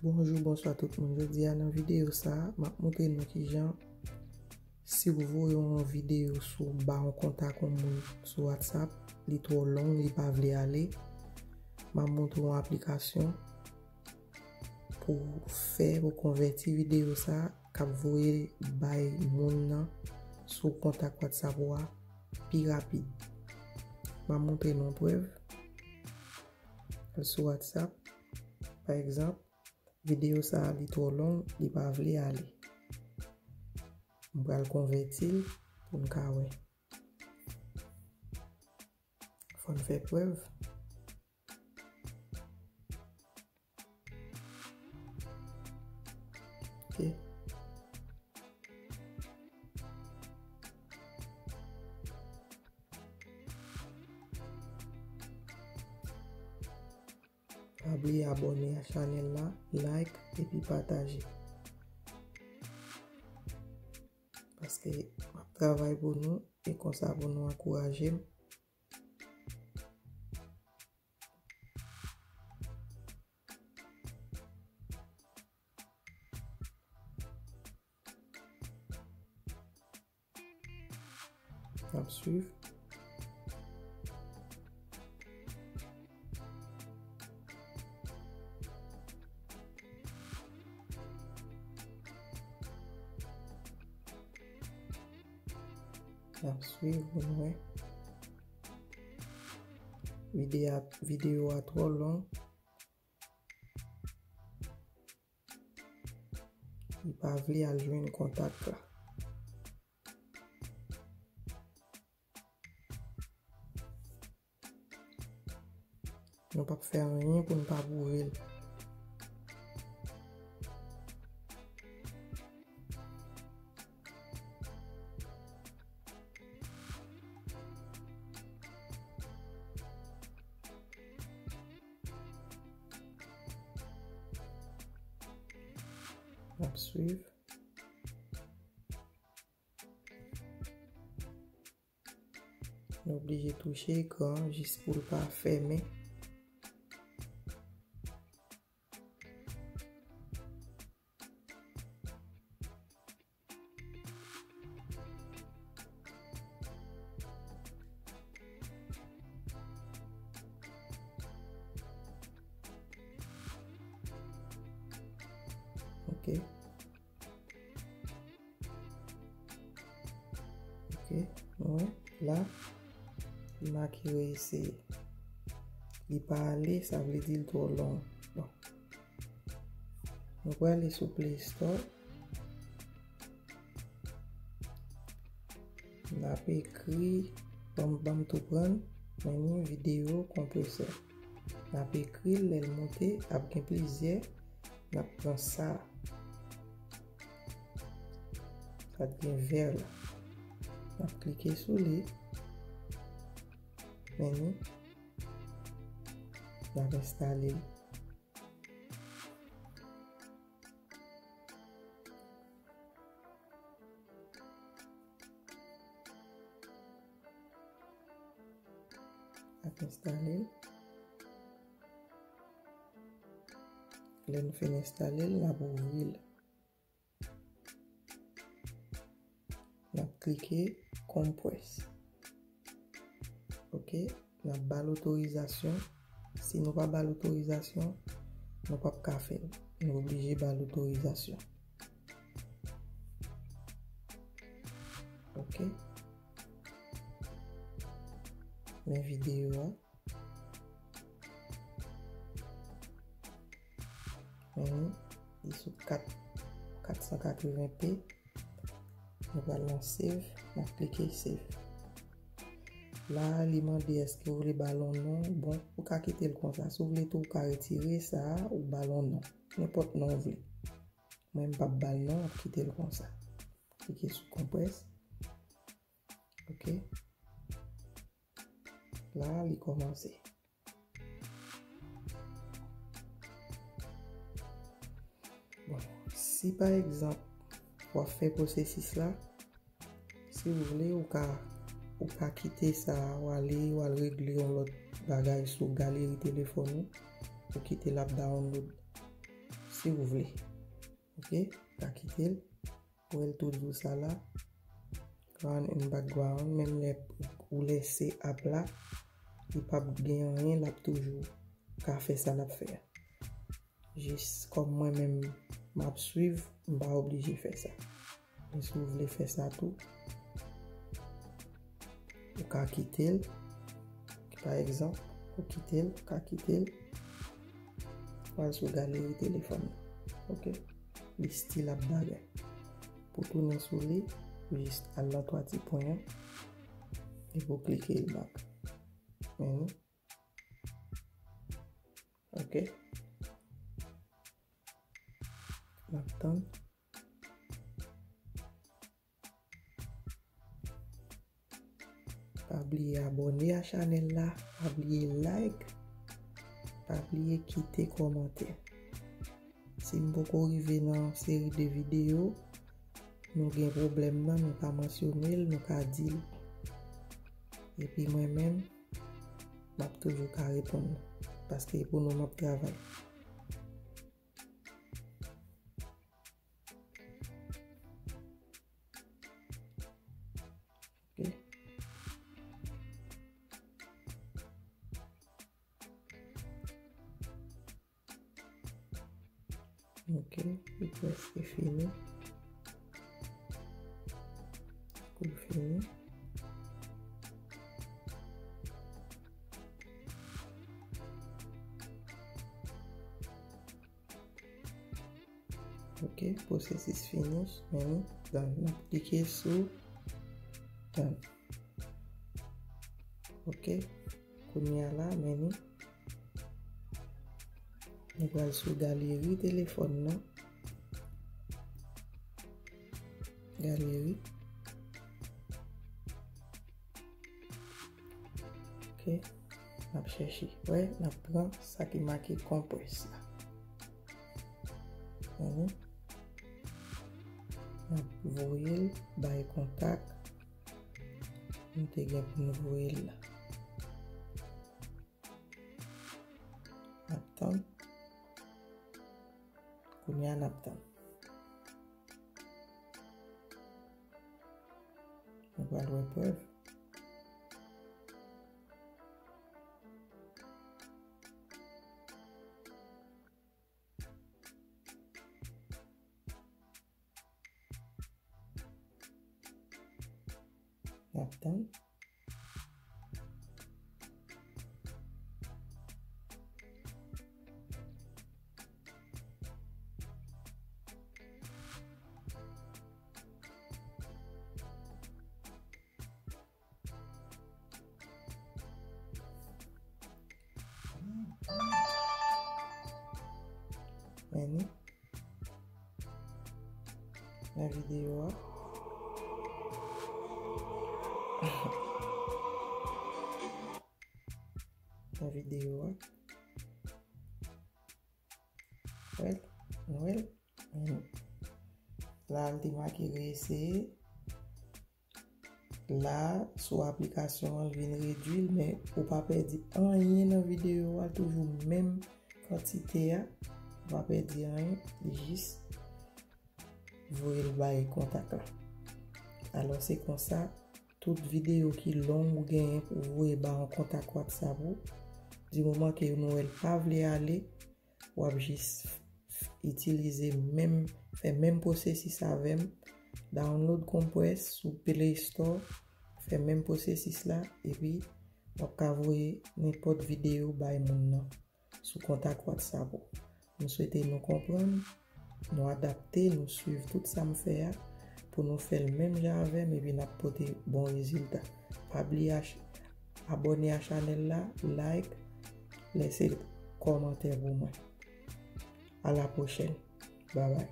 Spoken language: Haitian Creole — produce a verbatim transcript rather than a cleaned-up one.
Bonjou, bonswa tout moun. Jodi a nan videyo sa a, m ap montre nou kijan si w voye yon videyo sou ba yon kontak yon moun sou WhatsApp, li twò long, li pa vle ale. M ap montre yon aplikasyon pou fè, pou konvèti videyo sa a k ap voye bay moun nan sou kontak WhatsApp ou a pi rapid. M ap montre nou yon prèv. Al sou WhatsApp, pa egzanp, videyo sa a li twò long, li pa vle ale. M pral konvèti l pou n ka wè. Fò n fè prèv. Ok. Pa bliye abòne a chanèl la, like epi pataje. Paske m ap travay pou nou e konsa pou nou ankouraje m. N ap swiv. N ap swiv pou n wè. Videyo a, videyo a twò long. Li pa vle al jwenn kontak la. Nou p ap fè anyen pou n pa pwouve l. N ap swiv. Nou oblije touche ekran an jis pou l pa fèmen. Ok. Ok, nou wè, la, li make reyisi. Li pa ale, sa vle di l twò long. Bon. Nou prale sou Play Store. N ap ekri, ban m, ban m tou pran, men ni videyo konpresè. N ap ekri l, lè l monte, ap gen plizyè, n ap pran sa. Sa t gen vè la. N ap klike sou li. Men ni. N ap enstale l. N ap enstale l. Lè n fin enstale l, n ap ouvri l. N ap klike Compress. Ok, n ap ba l otorizasyon. Si nou pa ba l otorizasyon, nou p ap ka fè l. Nou oblije ba l otorizasyon. Ok. Men videyo a. Men li sou kat, kat san katreven p. Nou pral nan save, n ap klike save. La, li mande èske w vle ba l yon non. Bon, ou ka kite l konsa. Si w vle tou, ou ka retire sa a, ou ba l yon non. Nenpòt non w vle. Mwen, m p ap ba l non, m ap kite l konsa. Klike sou Compress. Ok. La, li kòmanse. Bon, si pa egzanp, w ap fè pwosesis la, si w vle, ou ka, ou ka kite sa a, w ale, w al regle yon lòt bagay sou galeri telefòn ou, ou kite l ap download. si w vle. Ok, ou ka kite l. Ou wè l toujou sa la. Run in background, menm lè ou lese app la, li p ap gen anyen, l ap toujou ka fè sa l ap fè a. Jis kòm mwen menm m ap swiv, m pa oblije fè sa. Men si w vle fè sa tou, ou ka kite l. Pa egzanp, ou kite l, ou ka kite l. Ou al sou galeri telefòn nan. Ok? Li still ap bagay. Pou tounen sou li, ou jis al nan twa ti pwen an. Epi w klike l back. Men li. Ok. N ap tann. Pa bliye abòne a chanèl la, pa bliye like, pa bliye kite kòmantè. Si m poko rive nan seri de videyo, nou gen pwoblèm nan, nou ka mansyone l, nou ka di l. Epi mwen menm, m ap toujou ka reponn nou. Paske e pou nou m ap travay. Ok. Ok, li prèske fini. Kou fini. Ok, pwosesis finish, men li done. N ap klike sou done. Ok, kounye a la, men li. Nou pral sou galeri telefòn nan. Galeri. Ok, n ap chèche. Wè, n ap pran sa ki make compress la. Tande? N ap voye l bay kontak nou te gen pou n voye l la. N ap tann. Kounye a n ap tann. Nou pral wè prèv. N ap tann. Men li. Nan videyo a. Nan videyo a. Wè l, nou wè l. Men la, l te make reeseye. La, sou aplikasyon an, l vin redui l, men ou pa pèdi anyen nan videyo a, toujou menm kantite a. Ou pa pèdi anyen, li jis voye l bay kontak la. Alò, se konsa, tout videyo ki long ou genyen pou voye ba yon kontak WhatsApp ou, di moman ke nou wè l pa vle ale, w ap jis f-, itilize menm, fè menm pwosesis avè m, download Compress sou Play Store, fè menm pwosesis la, epi w ap ka voye nenpòt videyo bay moun nan sou kontak WhatsApp ou. M swete nou konprann, nou adapte, nou swiv tout sa m fè a pou nou fè l menm jan avè m epi n ap pote bon rezilta. Pa bliye ach-, abòne a chanèl la, like, lese kòmantè pou mwen. A la pwochèn. Babay.